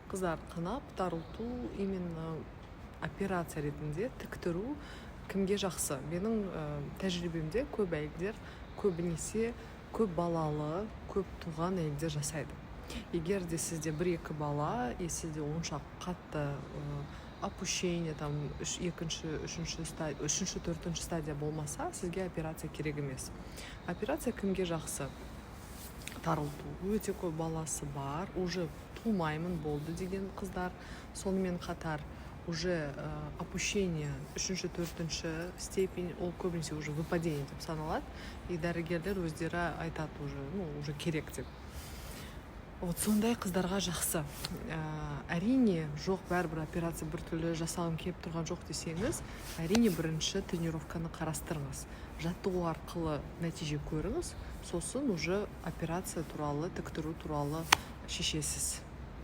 Қыздар, қынап тарылту, именно операция ретінде тіктіру кімге жақсы? Менің тәжірибемде көп әйелдер, көбінесе көп балалы, көп туған әйелдер жасайды. Егер де сізде бір екі бала и сізде онша қатты опущение там үш, екінші, үшінші, үшінші, төртінші стадия болмаса, сізге операция керек емес. Операция кімге жақсы? Тарылту: өте көп баласы бар, уже тумаймын, болды деген қыздар. Сонымен қатар уже опущение үшінші, төртінші степень, ол көбінесе уже выпадение деп саналады, и дәрігерлер өздері айтады уже, ну, уже керек деп. Вот сондай қыздарға жақсы. Әрине, жоқ, бәрібір операция біртүрлі, жасағым келіп тұрған жоқ десеңіз, әрине, бірінші тренировканы қарастырыңыз, жаттығу арқылы нәтиже көріңіз, сосын уже операция туралы, тіктіру туралы шешесіз.